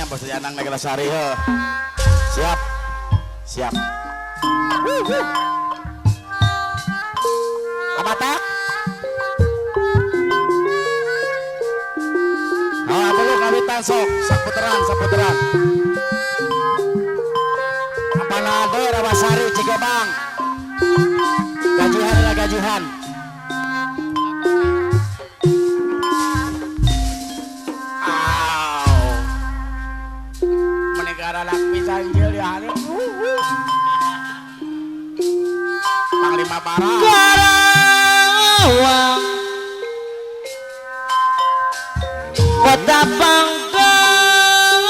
Nya Bos Anang Neglasari heuh. Siap. Siap. Amata? Ah, perlu kawitan sok, saputeran, saputeran. Apalade Rawasari Cigebang. Gajihan lah gajihan. Aw. Menegara lak pisan jeung di hareup. Panglima Barat. Karawang Kota Pangkal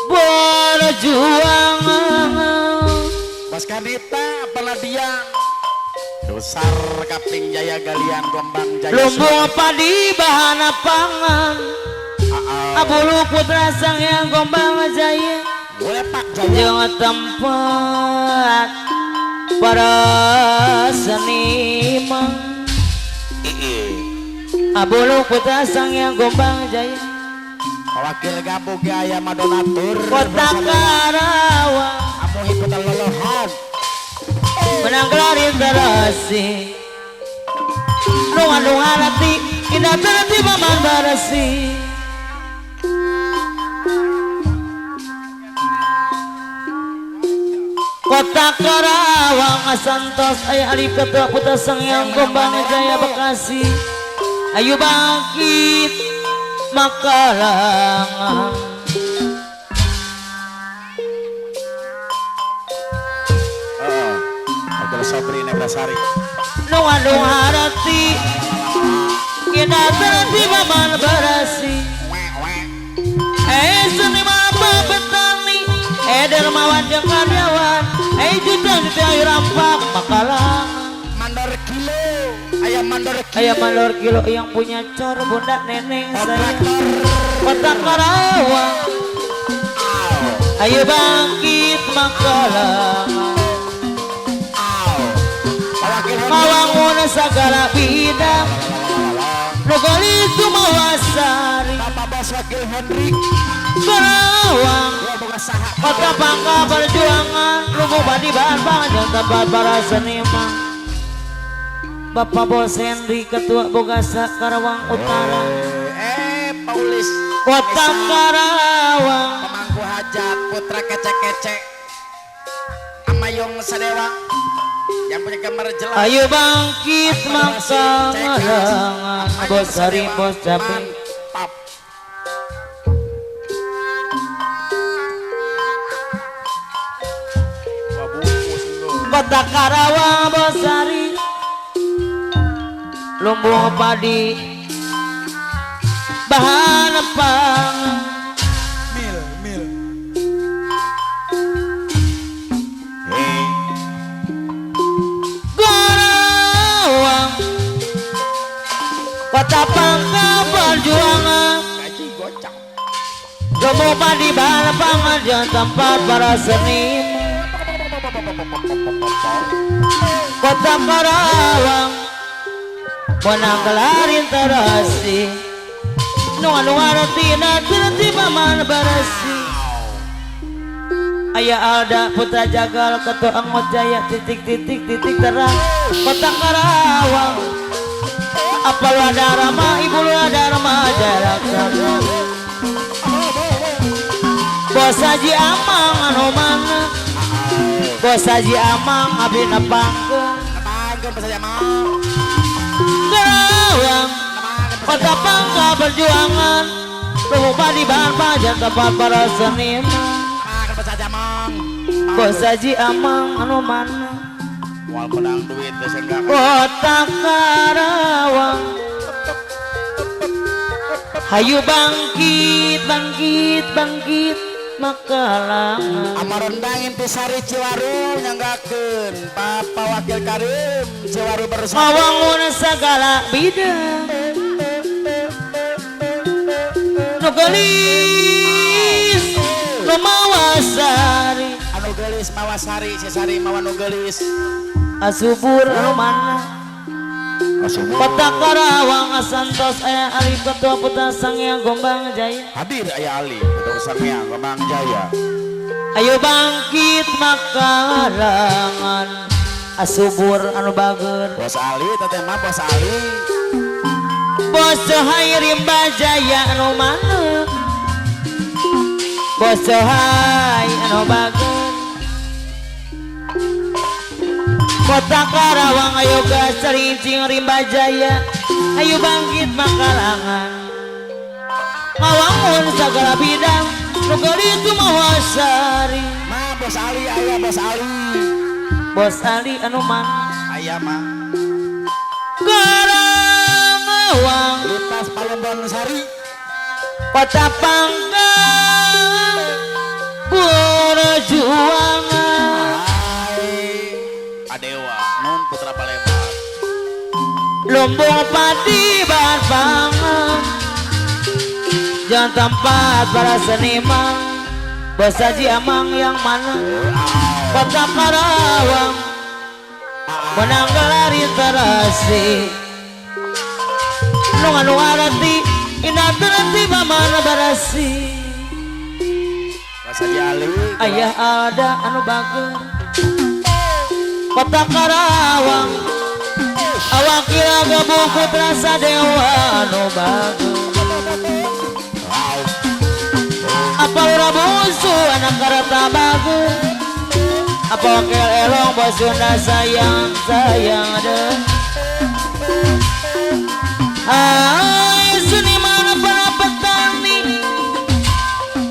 berjuang. Bos Kanita Peladian Dosar Kaping Jaya Galian Gombang Jaya Lumbung padi bahana pangan Abulu putra sang yang Gombang Jaya Boleh Pak Jaya jeung tempat para seniman. Abulu putra sang yang Gombang Jaya Wakil Gabug Jaya Madonatur Kota Karawang Amuhi kota lolohan menang gelar terasi lunga-lunga hati indah terhenti paman barasi. Kota Karawang Santos ayah Alif Ketua Putra Sang Yang Gombang Jaya Bekasi. Ayo bangkit makalangan. Abdul Sobri Neglasari Lunga-lunga hati indah terhenti paman barasi. Seniman petani dermawan jeung karyawan juta juta rampak makalang. Mandor kilo ayam mandor kilo ayam mandor kilo yang punya cor bunda neneng saya Kota Karawang. Ayo bangkit makalang mawangun segala bidang nugoli sumawasari. Bapak Bos Wakil Hendrik Karawang Kota Pangka perjuangan lumbung padi bahan pangan tempat para seniman. Bapak Bos Henry Ketua Bogasa Karawang Utara. Paulis Kota Karawang pemangku hajat putra kece-kece Amayong Sadewa yang punya gambar jelas. Ayo bangkit maka malangan Bos Hari Bos Cabe. Mantap. Kota Karawang Bos Hari lumbung padi bahan pangan. Mil mil. Karawang Kota Pangka perjuangan gaji gocap lumbung padi bahan pangan jangan tempat para seniman. Kota Karawang menang kelarin terasi nunga-nunga retina terhenti paman barasi. Ayah Alda Putra Jagal Ketua Anggot Jaya titik titik titik terang Kota Karawang. Apa lu ada rama ibu lu ada rama jarak sana. Bos Haji Amang anu mana Bos Haji Amang abdi nepangkeun nepangkeun Bos Haji Amang. Karawang Kota Pangka perjuangan lumbung padi bahan pajan tempat para seniman. Bos Haji Amang anu mana moal menang duit teh senggang. Kota Karawang hayu bangkit bangkit bangkit makalangan. Amarondang Intisari Ciwaru nyanggakeun Bapak Wakil Karim Ciwaru bersatu mawangun segala bidang nu geulis nu mawasari anu geulis mawasari si sari mawa nu geulis asubur anu mana Kota Karawang Santos aya Ali Ketua Putra Sangyang Gombang Jaya. Hadir aya Ali Ketua Sangyang Gombang Jaya. Ayo bangkit makarangan asubur anu bager. Bos Ali teteh mah Bos Ali. Bos Sohai Rimba Jaya anu mana? Bos Sohai anu bager. Kota Karawang ayo gaserincing Rimba Jaya. Ayo bangkit makarangan ngawangun segala bidang nu geulis Sumawasari. Ma Bos Ali aya Bos Ali. Bos Ali anu mana? Aya mah. Karawang lintas Palembang Sari. Kota Panggang Perjuangan. Adewa Nun Putra Palembang. Lumbung padi bahan pangan jangan tempat para seniman. Bos Haji Amang yang mana? Kota Karawang menang gelar literasi. Nu anu arti indah terti pamana barasi. Bos Haji Ali ayah ada anu bager. Kota Karawang awak kira gabung putra sadewa anu bager. Apa ora musuh anak karata bager. Apa wakil elong bos Sunda sayang sayang ada. Hai seniman para petani.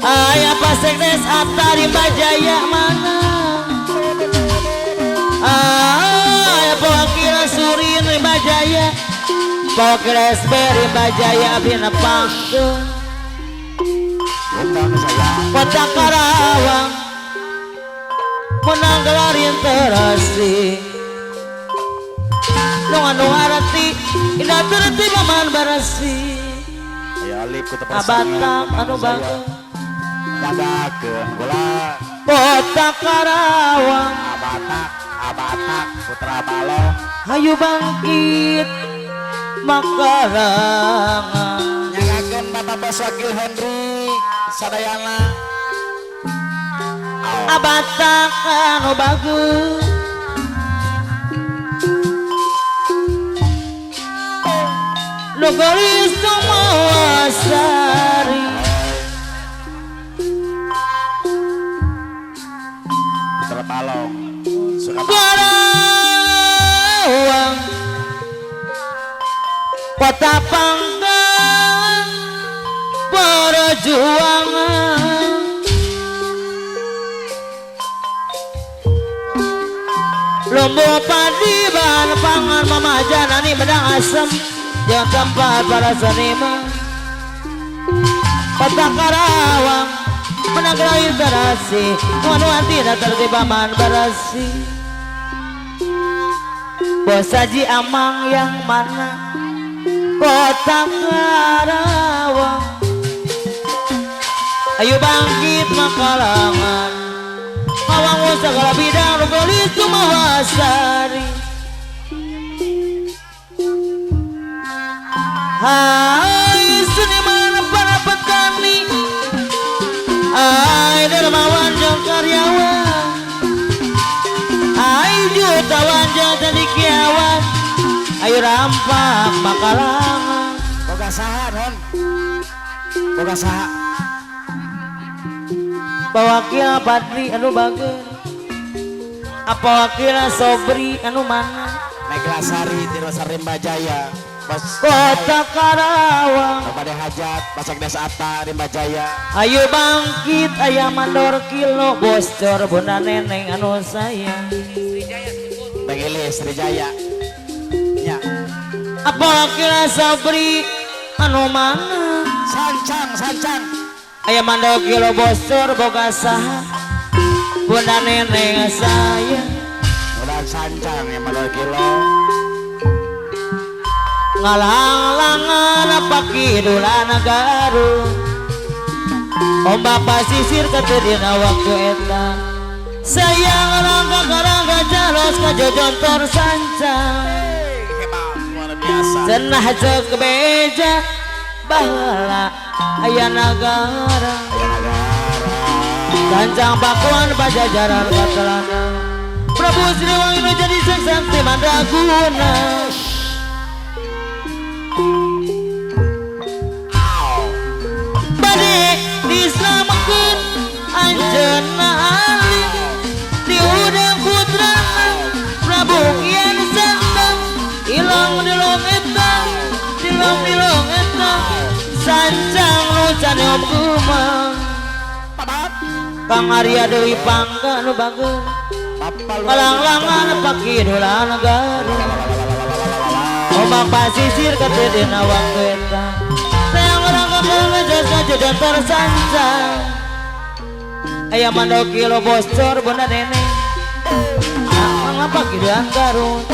Ayah Pak Sekdes Atta Rimba Jaya mana? Ayah Wakil Surin Rimba Jaya. Wakil SB Rimba Jaya Bina Pangkeun. Kota Karawang menang gelar literasi. Nu anu arti indah terti paman barasi. Abatak anu bager. Nyagakeun gula. Kota Karawang Abatak Abatak Putra Balong. Hayu bangkit makarangan. Nyagakeun Bapak Bos Wakil Henry sadayana. Abatak anu bager. Nu geulis Sumawasari. Putra Balong Karawang Kota Panggang Perjuangan. Lumbung padi bahan pangan mamajanani bedang asem jangan tempat para seniman. Kota Karawang menang gelar literasi. Nuan tidak tertiba man barasi. Bos Haji Amang yang mana? Kota Karawang ayo bangkit makalangan ngawangun segala bidang nu geulis Sumawasari. Hai seniman para petani. Hai dermawan jeung karyawan. Hai jutawan jeung cendekiawan. Ayo rampak makalangan. Boga saha non? Boga saha? Bawakil Badri anu bager. Apa wakil Sobri anu mana? Meglasari Tirasa Rimba Jaya. Bos Kota Karawang Bade hajat Pak Sekdes Atta Rimba Jaya. Ayo bangkit ayah mandor kilo boscor bunda neneng anu sayang. Bang Elis Srijaya. Nya. Apa wakil Sobri anu mana? Sancang sancang. Ayah mandor kilo boscor boga saha bunda neneng sayang. Udah sancang ya mandor kilo. Ngalang-langan apa kidulan Garut. Ombak pasisir ketedina waktu eta. Sayang rangga karangga jalos kajojontor sancang. Hebat luar biasa. biasa. Cenah ceuk beja baheula aya nagara. Sancang Pakuan Pajajaran katelana Prabu Siliwangi nu jadi sakti mandraguna. Bade diselametkeun anjeunna alim diundang putrana Prabu Kian Santang ilong dilong eta dilong dilong eta sancang nu can kumang. Kang Arya Dewi Pangga nu bagus ngalanglangan pakidulan Garut ombak pasisir ketidina waktu eta sayang orang kamu ngejas kajojontor sancang aya mandok kilo bocor bunda neneng ngapa kidulan Garut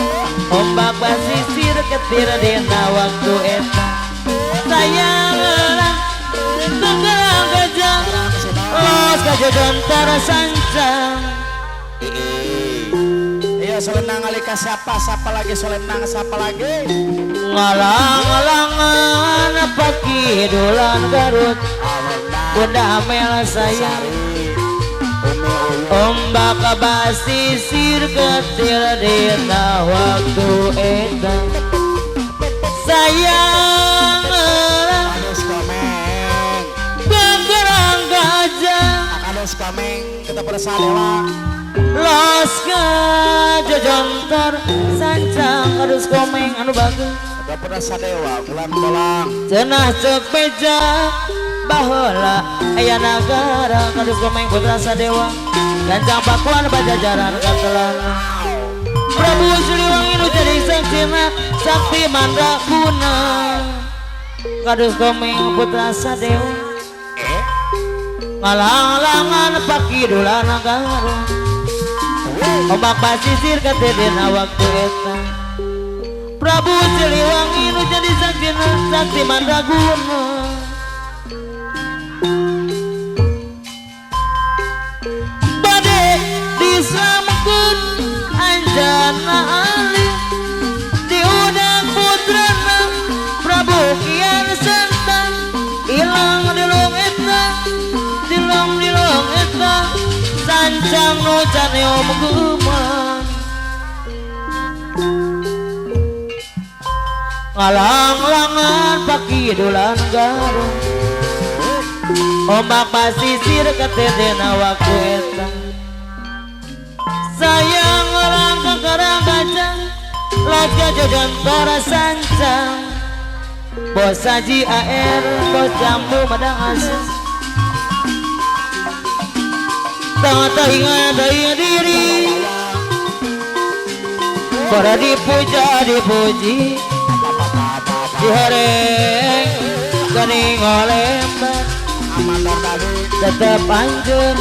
ombak pasisir ketidina waktu eta sayang orang tegelang gajah los kajojontor sancang. Iya solenang alika siapa siapa lagi solenang siapa lagi ngalang-alangan pakidulan Garut bunda Amel sayang ombak basisir ketil dina waktu eta sayang gegerang gajah Kadus komeng kita persadewa los kajojontor sancang kadus komeng anu bagus kita persadewa bulan bolang cenah ceuk beja baheula aya nagara kadus komeng putra sadewa sancang Pakuan Pajajaran katelana Prabu Siliwangi nu jadi saksina sakti mandraguna kadus komeng putra sadewa ngalang-langan pakidulan Garut ombak pasisir ketidina waktu eta Prabu Siliwangi nu jadi saksina sakti mandraguna. Bade diselametkeun anjeunna alim diundang putrana Prabu Kian Santang ilang dilong eta dilong dilong eta sancang nu can geumang ngalang-langan pakidulan Garut ombak pasisir ketidina waktu eta sayang orang kekerang kacang los kajojontor sancang bos haji AR bos jambu madang asa tak teringat daya diri para dipuja dipuji dihoreng gening olembar tetep anjeun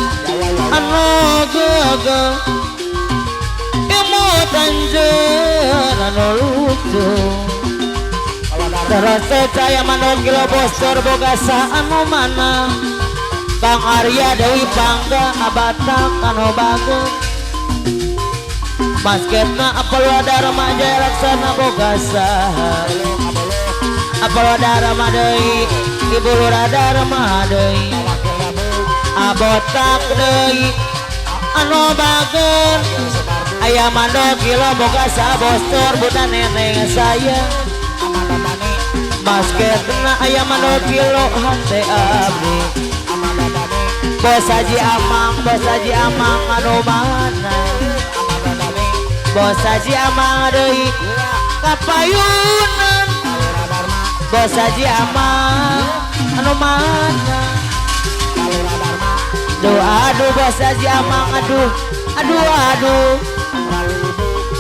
anu geugeung imut anjeun anu lucu terus saya manuk kilo bosor boga anu mana Kang Arya Dewi Pangga abatak anu bagus basketna apel Dharma Jaya Laksana boga saha apel Dharma deui Ibu Lurah Dharma deui abotak deui anu bager aya mandok kilo boga sabostor buta neneng saya basketna aya mandok kilo hate abdi bos haji amang anu mana bos haji amang deui kapayunan bos haji amang anu mana aduh aduh bos haji amang aduh aduh aduh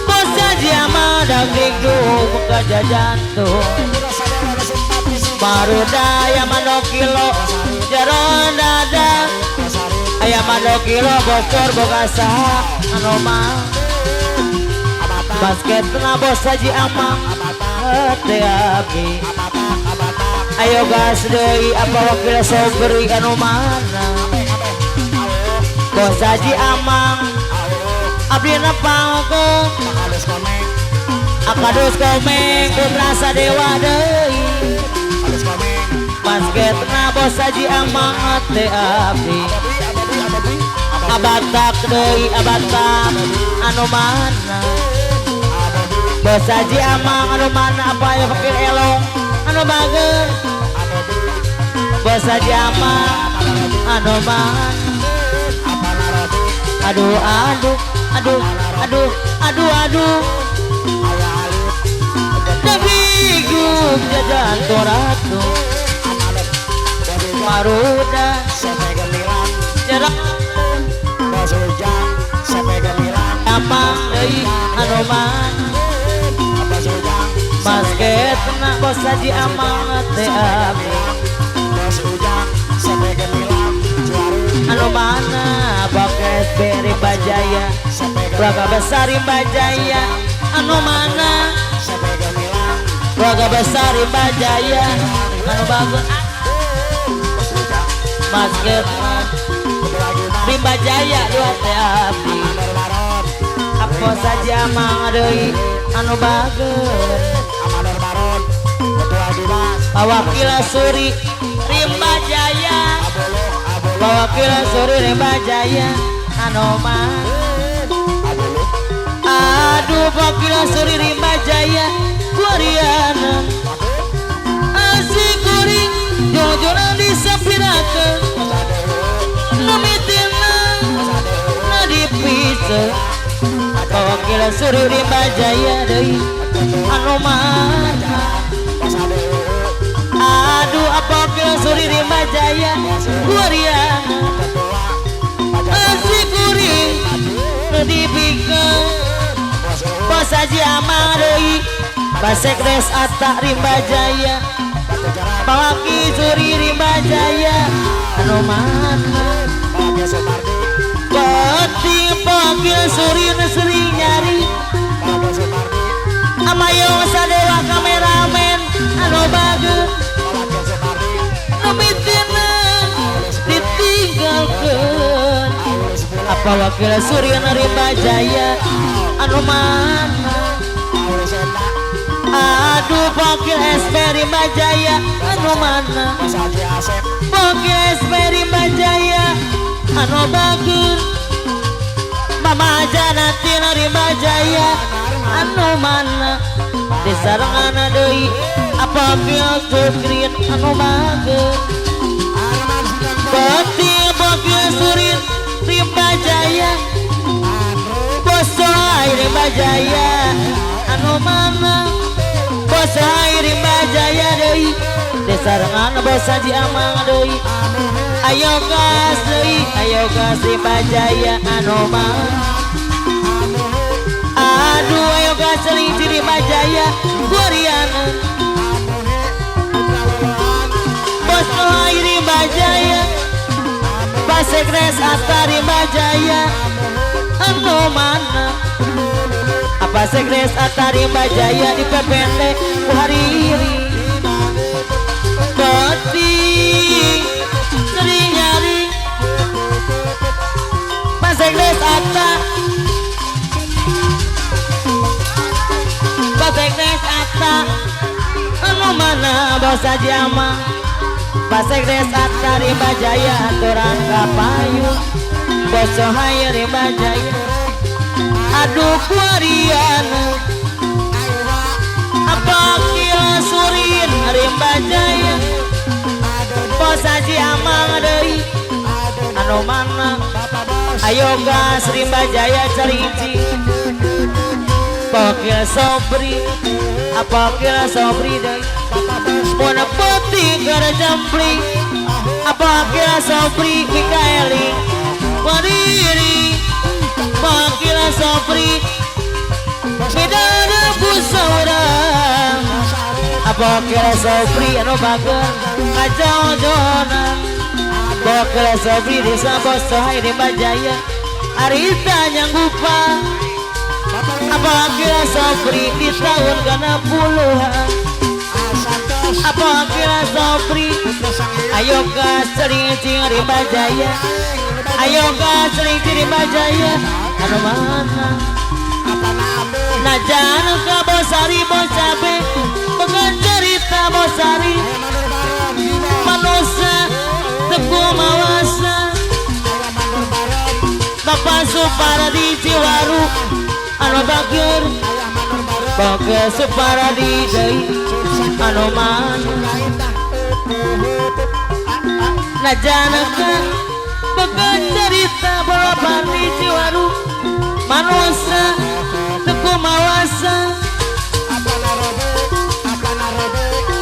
bos haji amang dagdikduk bekerja jantung baruda aya mandok kilo jero dada aya mandok kilo bocor boga saha anu mah basketna bos haji amang hate abdi ayo gas deui apa wakil sobri anu mana bos haji amang abdi nepangkeun Akadus Komeng Putra Sadewa deui Basketna Bos Haji Amang teh abdi Abatak deui abatak anu mana Bos Haji Amang anu mana apa ya fakir elong anu bager Bos Haji Amang anu mana aduh aduh aduh aduh aduh aduh Dabigung jajan toratu Maruda Jarak Amang deui anu mana Basketna Bos Haji Amang teh abdi anu mana Bakes Rimba Jaya Keluarga besar Rimba Jaya anu mana Keluarga besar Rimba Jaya anu bagus Basketna Rimba Jaya dua teh abdi Apa saja Amang deui anu bagus Pawakil Suri Rimba Jaya Pawakil Suri Rimba Jaya anu mana Aduh Wakil Suri Rimba Jaya kuariana Asik kuring jojonan disapirakeun Numitina na dipiceun Pawakil Suri Rimba Jaya deui anu mana Aduh Wakil Suri Rimba Jaya kuariana Asik kuring nu dipikeun Bos Haji Amang deui Basekdes Atta Rimba Jaya Pawaki Suri Rimba Jaya anu mana Penting Wakil Suri sering nyari Amayong Sadewa kameramen anu bager Numitina ditinggalkeun Apa Wakil Suri Rimba Jaya anu mana Aduh Wakil SP Rimba Jaya anu mana Wakil SP Rimba Jaya anu bager Mama Janatin Rimba Jaya anu mana Disarengan deui apa Wakil Sukrin anu bager Penting Wakil Surin Rimba Jaya Bosoai Rimba Jaya anu mana Bosoai Rimba Jaya deui Disarengan Bos Haji Amang deui Ayo gas deui ayo gas Rimba Jaya anu mana Aduh ayo gas selinci Rimba Jaya kuariana Bosoai Rimba Jaya Basekres Atta Rimba Jaya anu mana Apa Sekres Atta Rimba Jaya di PPT ku hariri Penting sering nyari Basekres Atta Basekres Atta anu mana Bos Haji Amang Basekres Atta Rimba Jaya aturan kapayu Bosohai Rimba Jaya aduh kuariana Apa Wakil Surin Rimba Jaya Bos Haji Amang deui anu mana Ayo gas Rimba Jaya cerinci Wakil Sobri apa Wakil Sobri deui Mun peuting keur jempling apa Wakil Sobri Mikaeli Wadiri Wakil Sobri Midana busaurang Apa Wakil Sobri anu bager kajojonan Wakil Sobri desa Bosohai Rimba Jaya Arita nyanggupa Apa Wakil Sobri di tahun 60-an Apa Wakil Sobri ayo gas cering-cing Rimba Jaya ayo gas cering-cing Rimba Jaya anu mana Najan ka Bosari Bocabe bukan cerita Bosari manusia teku mawasa Bapak Suparadi Ciwaru anu bageur Bapak Suparadi deui anu mana Najan ka bukan cerita Bapak di Ciwaru manusia teku mawasa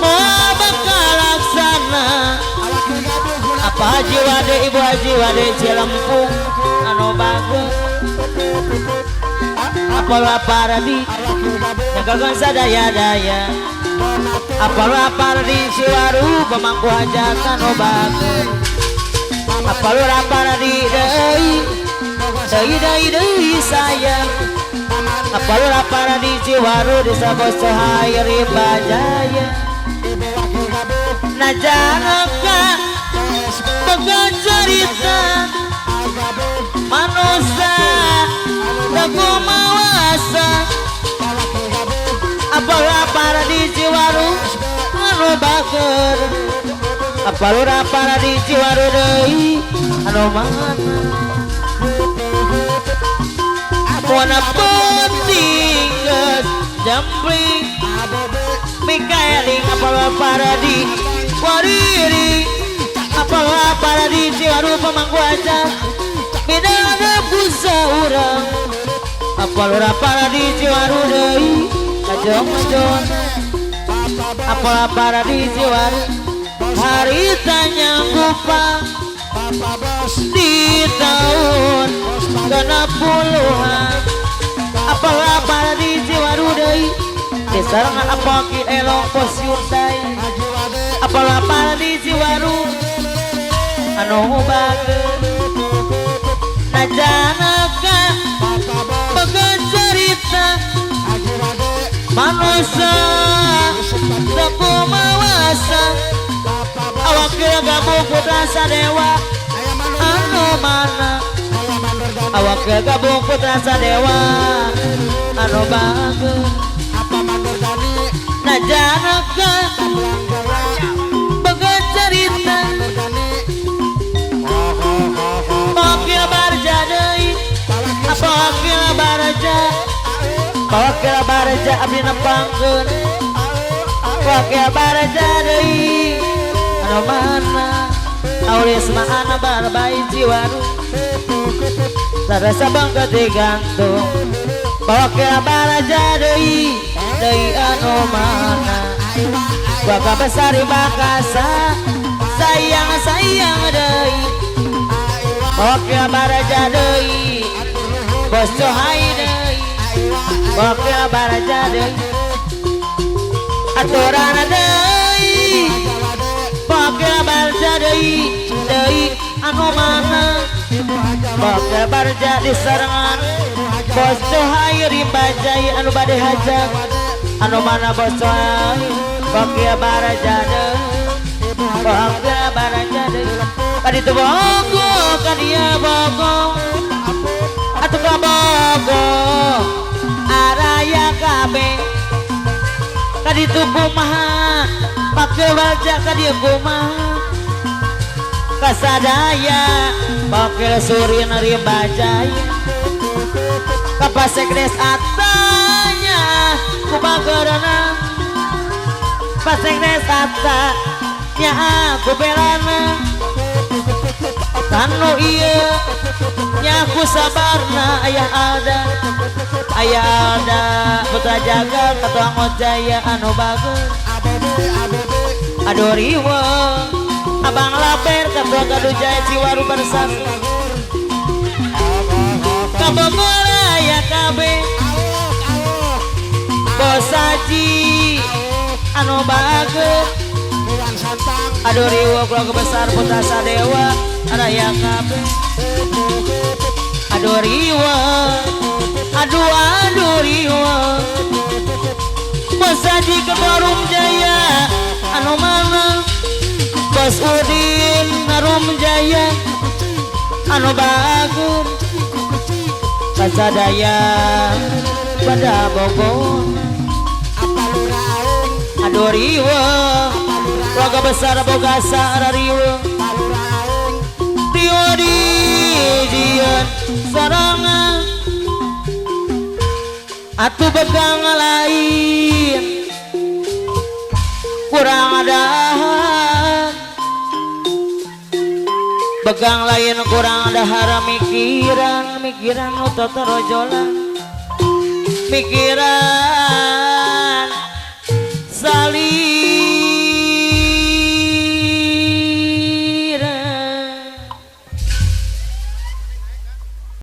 moal bakal laksana apa Haji Wade Ibu Haji Wade Cilempung anu bagus apalah paradi nyagagan sadaya-daya apalah paradi Ciwaru pemangku hajat anu bagus apalah paradi deui deui deui deui sayang apalah paradi Ciwaru desa Bosohai Rimba Jaya najanaka boga cerita manusia teku mawasa apalah paradi Ciwaru anu bager apalah paradi Ciwaru deui anu mana Mona penting geus jempling Mikaeling apalah paradi wariri apalah paradi Ciwaru pemangku aja bidana busa urang apalah paradi Ciwaru deui kajong-kajong apalah paradi Ciwaru harita nyanggupa di tahun 60-an apalah paradi Ciwaru deui disarangan apa ki elong pos yundai apalah paradi Ciwaru anu bager najanaka boga cerita manusia teku mawasa awak gabung putra sadewa anu mana awak gabung putra sadewa anu bager najanaka boga cerita wakil barja deui apa wakil barja wakil barja abdi nepangkeun wakil barja deui anu mana aulis maana barbai Ciwaru sarasa bangga digantung wakil barja deui deui anu mana baka besar bakasa sayang sayang deui wakil barja deui bos Cohai deui wakil barja deui aturan deui wakil barja deui deui anu mana wakil barja diserangan bos Cohai Rimba Jaya anu bade hajat anu mana bos Cohai wakil barja deui wakil barja deui kaditu bogo kadia bogo atuh ka bogo araya kabeh kaditu kumaha pake wajah kadieu kumaha kasadaya wakil Surin Rimba Jaya kapasekdes atanya ku bagerna pasekdes atanya ku belana tanu ieu nyaku sabarna ayah ada putra jaga ketua Ngojaya anu bager aduh riweuh abang laper ketua Gadu Jaya Ciwaru bersatu kabogor aya kabeh bos haji anu bager aduh riweuh keluarga besar putra sadewa raya kabeh aduh riweuh aduh aduh riweuh bos haji ketua Jaya anu mana bos Udin Narum Jaya anu bager kasadaya pada Bogor. Aduh riweuh, keluarga besar boga sara riweuh. Tio dijieun sorangan atuh begang lain kurang dahar, begang lain kurang dahar, mikiran mikiran nu totorojolan mikiran.